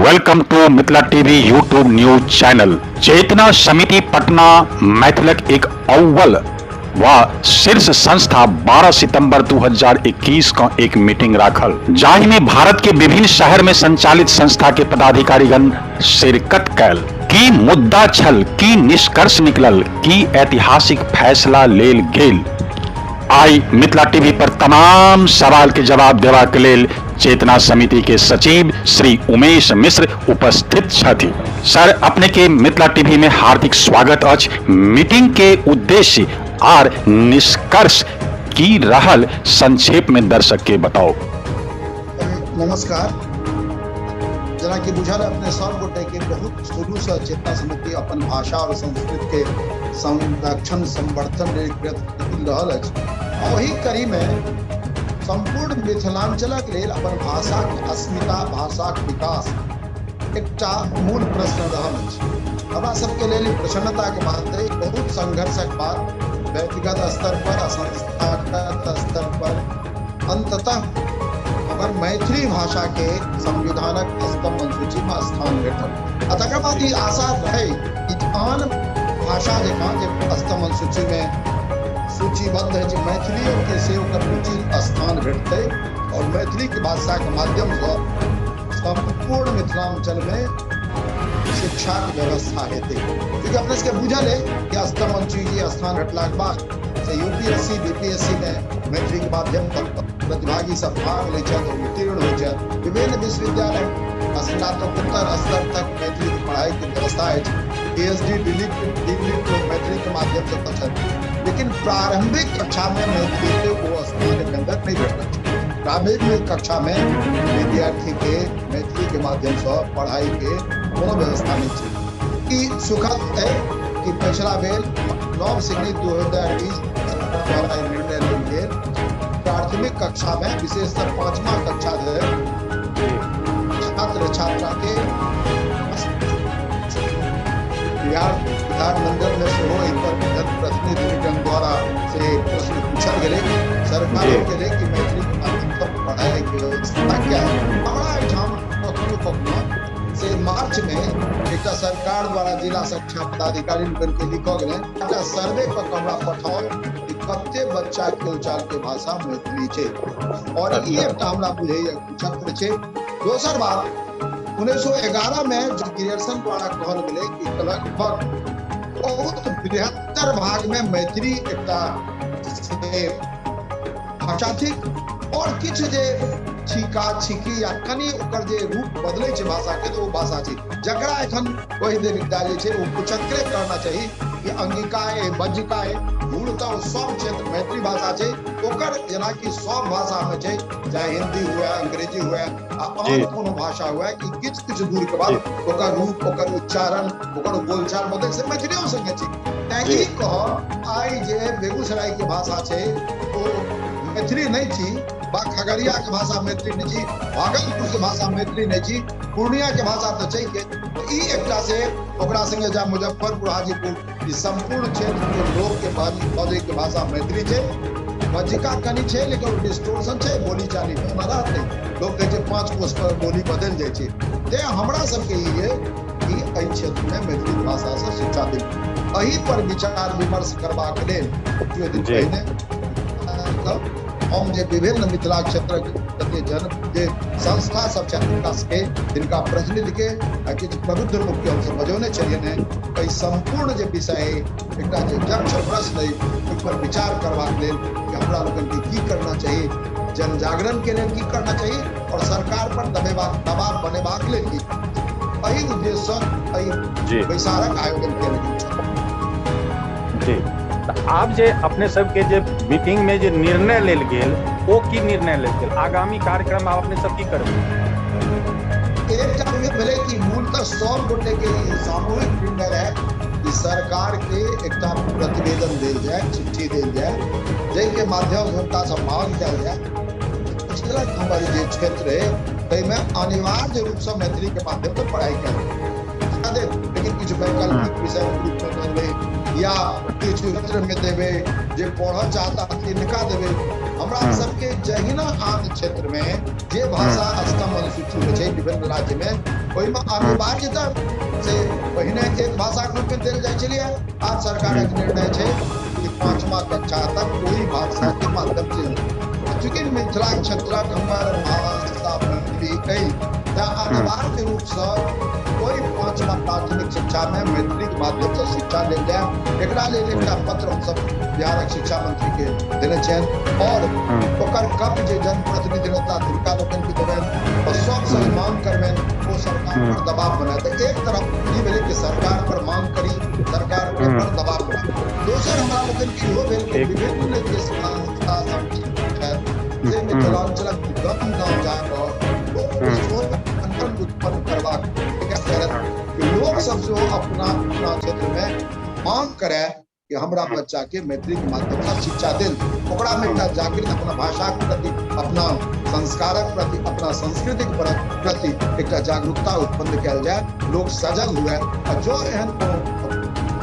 Welcome to Mithila TV YouTube news channel. Chetna Samiti Patna मैथिलक एक अव्वल व शीर्ष संस्था 12 सितंबर 2021 का एक मीटिंग राखल, जाहि में भारत के विभिन्न शहर में संचालित संस्था के पदाधिकारीगण शिरकत कैल। की मुद्दा छल, की निष्कर्ष निकलल, की ऐतिहासिक फैसला लेल गेल, आई मिथिला टीवी पर तमाम सवाल के जवाब देवा के लेल चेतना समिति के सचिव श्री उमेश मिश्र उपस्थित छथि। सर, अपने के मिथिला टीवी में हार्दिक स्वागत अछि। मीटिंग के उद्देश्य आर निष्कर्ष की रहल, संक्षेप में दर्शक के बताओ। नमस्कार। जेना कि बुझल अपने सब गोटे के बहुत शुरू से चेतना समिति अपन भाषा और संस्कृत के संरक्षण संवर्धन लेल प्रयत्नशील रहल अछि। ओही कड़ी में संपूर्ण मिथिलांचलक लेल अपन भाषाक अस्मिता, भाषाक विकास एकटा मूल प्रश्न रहल अछि। हमरा सबके लेल ई प्रसन्नताके बात अइ, बहुत संघर्षक बाद व्यक्तिगत स्तर पर आ संस्थागत स्तर पर अंततः हमर मैथिली भाषा के संविधानक अष्टम अनुसूची में स्थान भेटल। आ तकर बाद ई आशा रहै कि आन भाषा जकाँ जे अष्टम अनुसूची में सूचीबद्ध है, मैथिलियों के से ओकर उचित स्थान भेटतै और मैथिली के भाषा के माध्यम से संपूर्ण मिथिलांचल में शिक्षा के व्यवस्था हेतै। क्योंकि अपने सबके बुझल है कि अष्टम अनुसूची स्थान भेटलाके बाद से यूपीएससी बीपीएससी में मैथिली के माध्यम प्रतिभागी सब भाग लै छथि, उत्तीर्ण होइ छथि। विभिन्न विश्वविद्यालय स्नातकोत्तर स्तर तक मैथिली के पढ़ाई के व्यवस्था अछि। पीएचडी डिग्री मैथिली के माध्यम से छथि, लेकिन प्रारंभिक कक्षा में मैथिली के वो स्थान एखन तक नहीं भेटल छै। प्रारंभिक कक्षा में विद्यार्थी के मैथिली के माध्यम से पढ़ाई के कोनो व्यवस्था नहीं छै। ई सुखद है कि पिछला बेर 9 सिग्नी 2020 द्वारा निर्णय लेल गेल प्राथमिक कक्षा में विशेषतर 5वां कक्षा धरि छात्र छात्रा के बिहार विधानमंडल में सेहो एहि पर जनप्रतिनिधिगण द्वारा से प्रश्न पूछल गेलै, सरकार गेलै कि मैथिली के माध्यम से पढ़ाई के व्यवस्था क्या है। हमरा एहिठाम कखनो कखनो से मार्च में एकटा सरकार द्वारा जिला शिक्षा पदाधिकारी लोकनि के लिखल गेलै, एकटा सर्वे कऽ के हमरा पठाओल कि कते बच्चा के बोलचाल के भाषा मैथिली छै, और ई एकटा हमरा बुझैया चक्र छै। दोसर बात, 1911 में ग्रियर्सन द्वारा कहल गेलै कि लगभग बहुत बृहत्तर भाग में मैथिली एकटा भाषा थिक, और किछु जे छीका छीकी या कनि ओकर जे रूप बदलै छै भाषा के, तो ओ भाषा छै जकरा एखन कहि देल जाइ छै, ओ कुचक्रे करना चाही कि अंगिका है, बज्जिका है, मूलतः सब क्षेत्र मैथिली भाषा छै। ओकर जेनाकि सब भाषा में छै, चाहे हिंदी हुए, अंग्रेजी हुए आ आन कोनो भाषा हुए, कि किछु किछु दूर के बाद ओकर रूप, ओकर उच्चारण, ओकर बोलचाल बदल से मैथिलियो संगे छै। तैं ई कहब आइ जे बेगूसराय के भाषा छै ओ मैथिली नहीं छी, बा खगड़िया के भाषा मैथिली नहीं छी, भागलपुर के भाषा मैथिली नहीं छी, पूर्णिया के भाषा तो छै के, ई एकटा से ओकरा संगे जा मुजफ्फरपुर, हाजीपुर, ई संपूर्ण क्षेत्र के लोक के बजै के भाषा मैथिली छै। बज्जिका कनि छै, लेकिन डिस्टोर्शन छै, बोली चाली में ओना रहतै। लोक कहै छै 5 कोस पर बोली बदलि जाइ छै। तें हमरा सबके ई है कि एहि क्षेत्र में मैथिली भाषा से शिक्षा देल, एहि पर विचार विमर्श करबाक लेल किछु दिन पहिने हम जे विभिन्न मिथिला क्षेत्रक जते जन जे संस्था सब छै तिनका सबके, तिनका प्रतिनिधि के आ किछु प्रबुद्ध लोक के हमसब बजौने छलियनि हेँ। एहि संपूर्ण जे विषय अइ, एकटा जे दक्ष प्रश्न अइ, ओहि पर विचार करबाक लेल कि हमरा लोकनि के की करना चाही, जन जागरण के लेल की करना चाही और सरकार पर दबाव बनेबाक लेल की, एहि उद्देश्य सँ एहि बैसारक आयोजन कयल गेल छल। जी, तऽ आब जे अपने सबके जे मीटिंग में जे निर्णय लेल गेल, ओ की निर्णय लेल गेल? आगामी कार्यक्रम आब अपने सब की करबै? एकटा भेलै कि मूलतः सब गोटे के ई सामूहिक निर्णय रहै कि सरकार के एकटा प्रतिवेदन देल जाय, चिट्ठी देल जाय, जाहिके माध्यम से हुनका से मांग कयल जाय पिछला हमर जे क्षेत्र है ताहिमे अनिवार्य रूप से मैथिली के माध्यम से पढ़ाई कयल जाय, लेकिन किछु वैकल्पिक विषय रूप में देबै या किछु क्षेत्र में देबै, जे पढ़ऽ चाहता तिनका देबै। हमरा सबके जहिना आन क्षेत्र में जे भाषा अष्टम अनुसूची में छै विभिन्न राज्य में, ओहिमे अनिवार्यता से पहिने एक भाषा के रूप में देल जाइ छलियै। आब सरकारक निर्णय छै कि 5वां कक्षा तक ओहि भाषा के माध्यम से, चूँकि मिथिला क्षेत्रक हमर भाषा मैथिली तऽ अनिवार्य रूप से ओहि 5वां प्राथमिक शिक्षा में मैथिली के माध्यम से शिक्षा लेल जाय। एकरा लेल एकटा पत्र हमसब बिहारक शिक्षा मंत्री के देने छियनि और ओकर कप जे जनप्रतिनिधि रहता तिनका लोकनि के देबनि और सबसे मांग करबनि ओ सरकार पर दबाव बनाए। तऽ एक तरफ ई भेलै कि सरकार पर मांग करी, सरकार पर दबाव बनाए। दोसर हमरा लोकनि के इहो भेल कि विभिन्न जे संस्था सब छथि जे मिथिलांचलक गाम गाम जाकऽ उत्पन्न करबाक लोक सब सेहो अपना अपना क्षेत्र में मांग करे कि हमरा बच्चा के मैथिली के माध्यम से शिक्षा देल। ओकरा में एकटा जागृत अपना भाषा के प्रति, अपना संस्कारक प्रति, अपना संस्कृतिक प्रति एकटा जागरूकता उत्पन्न कयल जाय, लोक सजग हुए आ जो एहन कोनो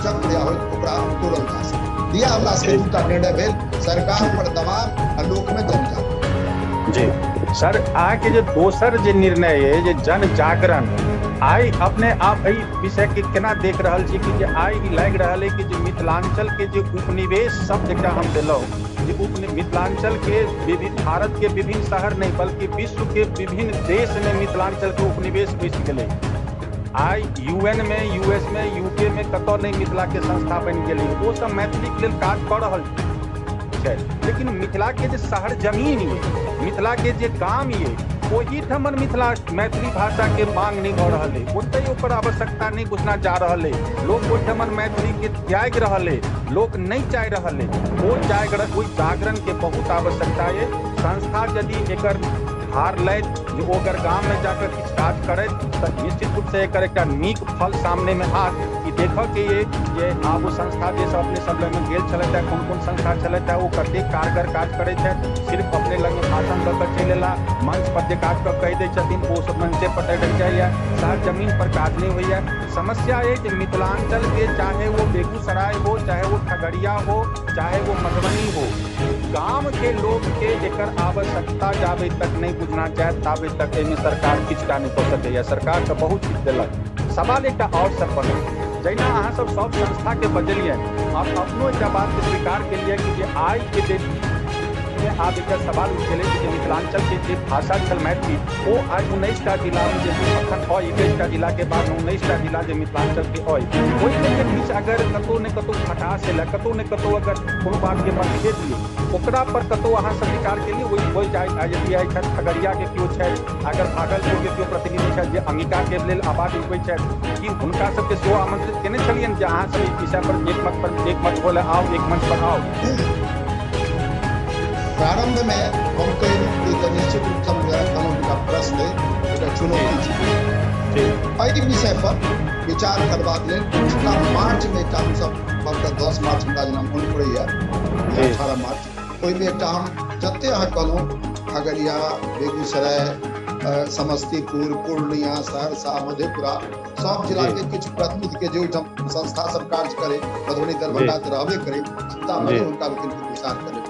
चक्र या होय ओकरा तोड़ल जा सके। यह हमरा सबके दूटा निर्णय भेल, सरकार पर दबाव आ लोक में जनजागरण। जी सर, अहाँके जे दोसर जे निर्णय है जे जन जागरण, आइ अपने आप एहि विषय के केना देख रहल छी कि जे आइ ई लागि रहल है कि जे मिथिलांचल के जे उपनिवेश शब्द एकटा हम देलहुँ जे मिथिलांचल के विभिन्न भारत के विभिन्न शहर नहीं बल्कि विश्व के विभिन्न देश में मिथिलांचल के उपनिवेश बसि गेलै। आइ यूएन में, यूएस में, यूके में कतौ नहीं मिथिला के संस्था बनि गेलै, ओ सब मैथिली के लेल काज कऽ रहल छै। लेकिन मिथिला के जे शहर जमीन ये, मिथिला के जे गाम ये, ओहिठमन मिथिला मैथिली भाषा के मांग नहीं भऽ रहल है, ओतहि ओकर आवश्यकता नहीं बुझना जा रहल है। लोक ओहिठमन मैथिली के त्यागि रहल है, लोक नहीं चाहि रहल है। ओ जागरण, ओहि जागरण के बहुत आवश्यकता है। संस्था यदि एकर भार लैत जे ओ अगर गाम में जाकर किछु काज करैत तऽ निश्चित रूप से एकर एकटा नीक फल सामने में आत। ई देखऽ के ये जे आब ओ संस्था जे सब अपने सब लगमे गेल छलथि है, कोन कोन संस्था छलथि है, ओ कतेक कारगर काज करै छथि। सिर्फ अपने लगमे भाषण दऽ कऽ चलि एला, मंच पर जे काज कऽ कहि दै छथिन ओ सब मंचे पर रहि जाइए, शहर जमीन पर काज नहि होइए। समस्या ये जे मिथिलांचल के चाहे वो बेगूसराय हो, चाहे वो खगड़िया हो, चाहे वो मधुबनी हो, गाम के लोग के एकर आवश्यकता जाबे तक नहीं बुझना चाहे ताबे तक एहिमे सरकार किछु टा नहि कऽ सकैए। सरकार तऽ बहुत चीज देलक। सवाल एकटा आओर सर बनल, जहिना अहाँ सब सब संस्था के बजलियै और अपनो एकटा बात के स्वीकार केलियै कि जे आइ के डेट में आब एकटा सवाल उठि गेलै कि जे मिथिलांचल के जे भाषा छल मैथिली, ओ आइ 19टा जिलामे जे अखन अइ, 21टा जिला के बाद 19टा जिला जे मिथिलांचल के अइ, ओहिमे जे किछु अगर कतहु ने कतहु खटास एलै, कतहु ने कतहु अगर कोनो बातके मतभेद यऽ, ओकरा पर कतहु अहाँ सब विचार केलियै? ओहि यदि आइ छथि खगड़िया के केओ छथि, अगर भागलपुर के केओ प्रतिनिधि छथि जे अंगिका के लेल आवाज उठबै छथि, कि हुनका सबके सेहो आमंत्रित केने छलियनि जे अहाँ सब एहि विषय पर एकमत पर एकमत होले आउ, एक मंच पर आउ? प्रारंभ में हम कही तऽ निश्चित रूप से हमरा प्रश्न है, एकटा चुनौती छै। एहि विषय पर विचार करबाक लेल पिछला मार्च में एकटा हमसब 10 मार्च हमरा जेना मोन पड़ैया, 18 मार्च, ओहिमे एकटा हम जते अहाँ कहलहुँ खगड़िया, बेगूसराय, समस्तीपुर, पूर्णिया, सहरसा, मधेपुरा, सब जिला के किछु प्रतिनिधि के जे ओहिठाम संस्था सब कार्य करे, मधुबनी दरभंगा तऽ रहबे करे, सीतामढ़ी, हुनका लोकनिके विचार करे।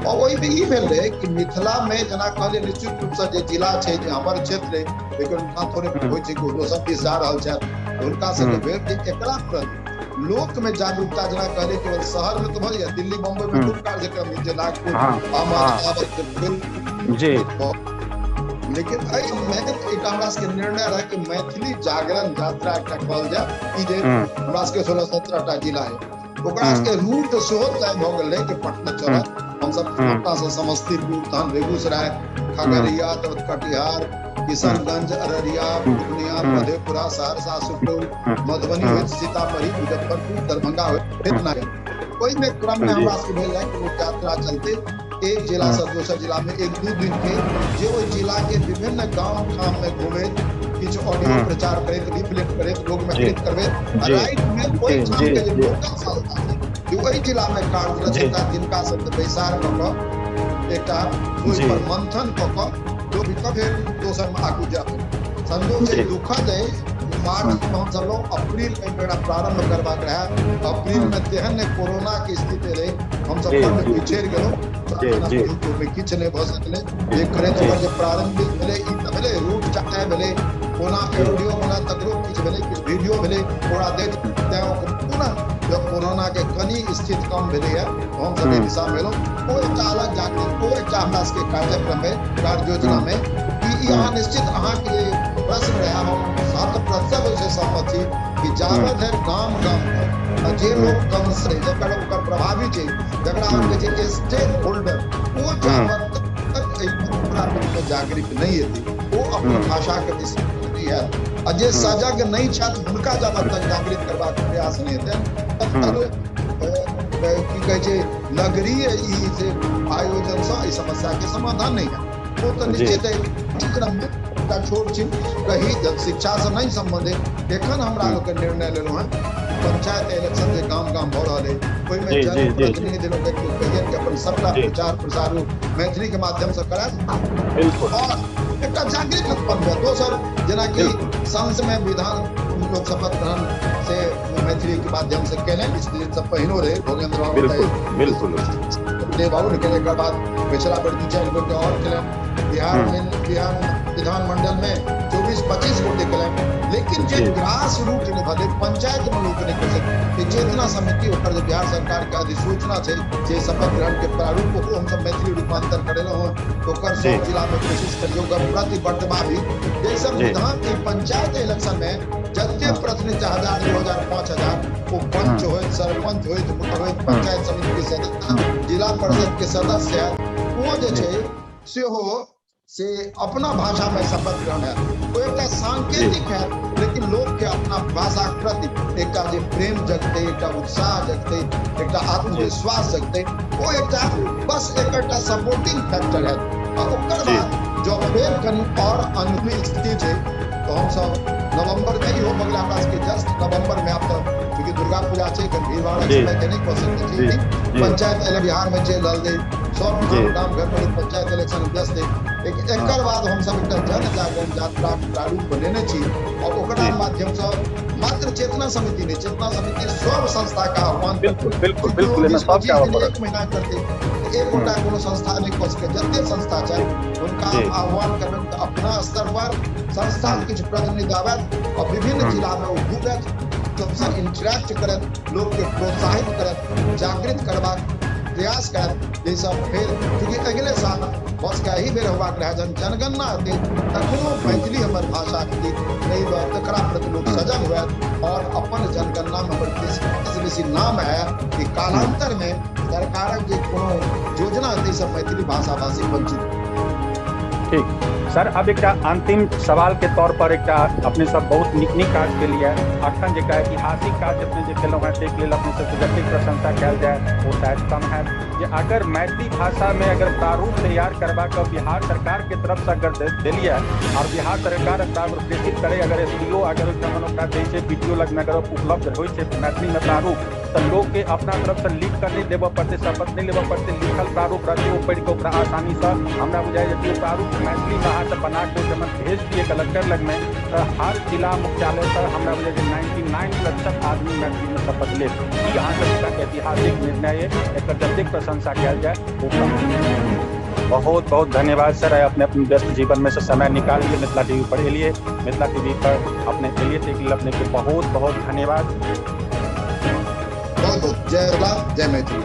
और ओहिमे ई भेल रहै कि मिथिला में जेना कहलियै निश्चित रूपसँ जे जिला छै जे हमर क्षेत्र है, लेकिन हुनका थोड़े होइ छै कि दोसर दिस जा रहल छथि, हुनका सबके भेल कि एकरा प्रति लोक में जागरूकता, जेना कहलियै केवल शहर में तऽ भऽ जाइए, दिल्ली बम्बई में खूब कार्यक्रम होइ छै, नागपुर, अहमदाबाद, जी, लेकिन एहिमे एकटा हमरा सबके निर्णय रहै कि मैथिली जागरण यात्रा एकटा कहल जाय, ई जे हमरा सबके 16-17टा जिला है, ओकरा सबके रूट सेहो तय भऽ गेल रहै कि पटना चलत, हमसब पटना से समस्तीपुर, तहन बेगूसराय, खगड़िया, तहन कटिहार, किशनगंज, अररिया, पूर्णिया, मधेपुरा, सहरसा, सुपौल, मधुबनी होइत सीतामढ़ी, मुजफ्फरपुर, दरभंगा होइत एतना। ओहिमे क्रम में हमरा सबके भेल रहै कि ओ यात्रा चलते एक जिला से दोसर जिला में 1-2 दिन के जे ओहि जिला के विभिन्न गांव ठाम में घूमैत, किछु ऑडियो प्रचार करैत, रिफ्लेक्ट करैत, लोक में प्रेरित करबैत, राइट में ओहि ठाम के जे लोकल संस्था छै जे ओहि जिला में कार्यरत छथि जिनका सबके बैसार कऽ कऽ एकटा ओहि पर मंथन कऽ कऽ लोक फेर दोसर में आगू जाय। संजोग से दुखद है मार्च में हम सब लोग अप्रैल में मेरा प्रारंभ करबाक रहे, अप्रैल में तेहन ने कोरोना के स्थिति रहे, हम सब बड्ड पिछड़ि गेलहुँ। ओहिमे किछु नहि भऽ सकलै जे करैत ओकर जे प्रारंभिक भेलै, ई तऽ भेलै रूट चाहे भेलै, कोना ऑडियो बना तकरो किछु भेलै, किछु वीडियो भेलै ओकरा दैत। तेँ पुनः जब कोरोनाके कनि स्थिति कम भेलैए, हमसभ एहि दिशामे एलहुँ। ओ एकटा अलग जागृत, ओ एकटा हमरा सबके कार्यक्रममे, कार्य योजनामे ई अहाँ निश्चित अहाँके जे प्रश्न रहै, हम 100% ओहिसँ सहमत छी कि जाबत धरि गाम गाम पर जे लोक कंसर्न, जकर ओकर प्रभावी छै, जकरा हम कहै छै स्टेक होल्डर, ओ जाबत तक एहि मुद्दा जागृत नहि हेतै, ओ अपन भाषाके दिस नहि हैत, आ जे सजग नहि छथि हुनका जाबत तक जागृत करबाक प्रयास नहि हेतै, तब की कहै छै नगरीय ई जे आयोजनसँ एहि समस्याके समाधान नहि हैत। ओ तऽ निश्चित एहि क्रममे एकटा छोट छिन कही जब शिक्षासँ नहि सम्बन्धित, एखन हमरा लोकनि निर्णय लेलहुँ हेँ पंचायत इलेक्शन जे गाम गाम भऽ रहल अछि ओहिमे जनप्रतिनिधि लोकनि कहियनि कि अपन सबटा प्रचार प्रसार मैथिली के माध्यमसँ करायत और एकटा जागृत उत्पन्न हुए। दोसर जेनाकि संसद में विधान लोक शपथ ग्रहण से मैथिली के माध्यम से केलनि, किछु दिन सब पहिनो रहे भोगेंद्र बाबू, बिल्कुल देव बाबू ने केलनि, एकर बाद पिछला बेर 2-4 गोटे और केलनि। बिहार में बिहार विधानमंडल में 24-25 गोटे केलनि, लेकिन जे ग्रास रूट लेवल पंचायत में लोक नहि कऽ सकै। चेतना समिति ओकर जे बिहार सरकार के अधिसूचना छै जे शपथ ग्रहण के प्रारूप, ओकरो हमसब मैथिली रूपांतर करेलहुँ हँ, ओकर सब जिला में कोशिश करियौ ओकर प्रति वर्तमान भी जाहिसँ विधान के पंचायत इलेक्शन में जते प्रतिनिधि 1000, 2000, 5000, ओ पंच होइत, सरपंच होइत, होइत, पंचायत समिति के सदस्य, जिला परिषद के सदस्य, ओ जे छै सेहो से अपना भाषा में शपथ ग्रहण है। ओ एकटा सांकेतिक है, लेकिन लोक के अपना भाषा के प्रति एकटा जे प्रेम जगतै, एकटा उत्साह जगतै, एकटा आत्मविश्वास जगतै, ओ एकटा बस एकटा सपोर्टिंग फैक्टर है। आ ओकर बाद जब फेर कनि और अनुकूल स्थिति छै तऽ हमसब नवंबर में इहो बगला हमरा सबके जस्ट नवंबर में आब तऽ चूँकि दुर्गा पूजा छै, कनि भीड़ भाड़क समय के नहि कऽ सकै छी। पंचायत एले बिहार में चलि रहल छै, सब गाम घर पर पंचायत इलेक्शन व्यस्त है, लेकिन एकर बाद हमसब एकटा जन जागरण यात्रा प्रारूप बनेने छी और ओकरा माध्यम से मात्र चेतना समिति नहीं, चेतना समिति सब संस्था का आह्वान बिल्कुल बिल्कुल बिल्कुल एक महीना करते एक गोटा कोनो संस्था नहीं कऽ सकै, जते संस्था छै हुनका हम आह्वान करबै अपना स्तर पर संस्था किछु प्रतिनिधि आबैत और विभिन्न जिला में ओ घूमत, सबसँ इंटरेक्ट करत, लोक के प्रोत्साहित करत, जागृत करबाक प्रयास करत, जाहिसँ फेर चूँकि अगिले साल बस के एही बेर होबाक रहै, जहन जनगणना हेतै तखनो मैथिली हमर भाषा नहि तकरा प्रति लोक सजग होयत और अपन जनगणना में हमर बेसी बेसी नाम है कि कालांतर में सरकारक जे कोनो योजना हेतै सब मैथिली भाषा भाषी वंचित। ठीक सर, अब एकटा अंतिम सवाल के तौर पर एकटा अपने सब बहुत नीक नीक काज के लिए अखन जे ऐतिहासिक काज अपने जे केलहुँ हेँ ताहिके लेल अपने सबके जतेक प्रशंसा कयल जाय ओ शायद कम हैत। जे अगर मैथिली भाषा में अगर प्रारूप तैयार करबाक बिहार सरकार के तरफ से अगर देलियै और बिहार सरकार ओकरा प्रेषित करे, अगर SDO अगर ओहिठाम ओकरा दै छै, BDO लगमे अगर उपलब्ध होइ छै मैथिली में प्रारूप, तऽ लोक के अपना तरफ से लिख कऽ नहि देबऽ पड़तै, शपथ नहि लेबऽ पड़तै, लिखल प्रारूप रहतै, ओ पढ़ि कऽ ओकरा आसानीसँ हमरा बुझाइ जे ओ प्रारूप मैथिलीमे अहाँ सब बना कऽ ओहिठाम भेज दियै कलेक्टर लगमे तऽ हर जिला मुख्यालय पर हमरा बुझाइ जे 99% आदमी मैथिलीमे शपथ लेत। ई अहाँ सबके ऐतिहासिक निर्णय अइ, एकर जतेक प्रशंसा कयल जाय ओ कम। बहुत बहुत धन्यवाद सर, अपने अपने व्यस्त जीवन में से समय निकालिए मिथिला टीवी पर एलिए, मिथिला टीवी पर अपने एलिए ताहिके लेल अपने के बहुत बहुत धन्यवाद। बहुत बहुत जय मिथिला, जय मैथिली।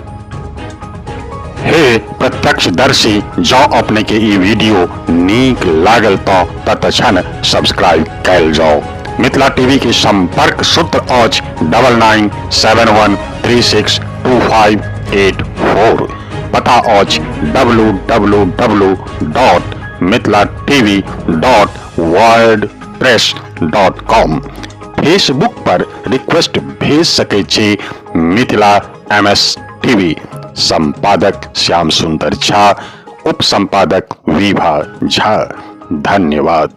हे प्रत्यक्षदर्शी, जँ अपने के ई वीडियो नीक लागल तऽ तत्क्षण सब्सक्राइब कयल जाओ। मिथिला टीवी के संपर्क सूत्र अछि 9971362584। पता अछि www.mithilatv.wordpress.com। Facebook पर रिक्वेस्ट भेज सकै छी मिथिला MS TV। संपादक श्याम सुंदर झा, उप संपादक विभा झा। धन्यवाद।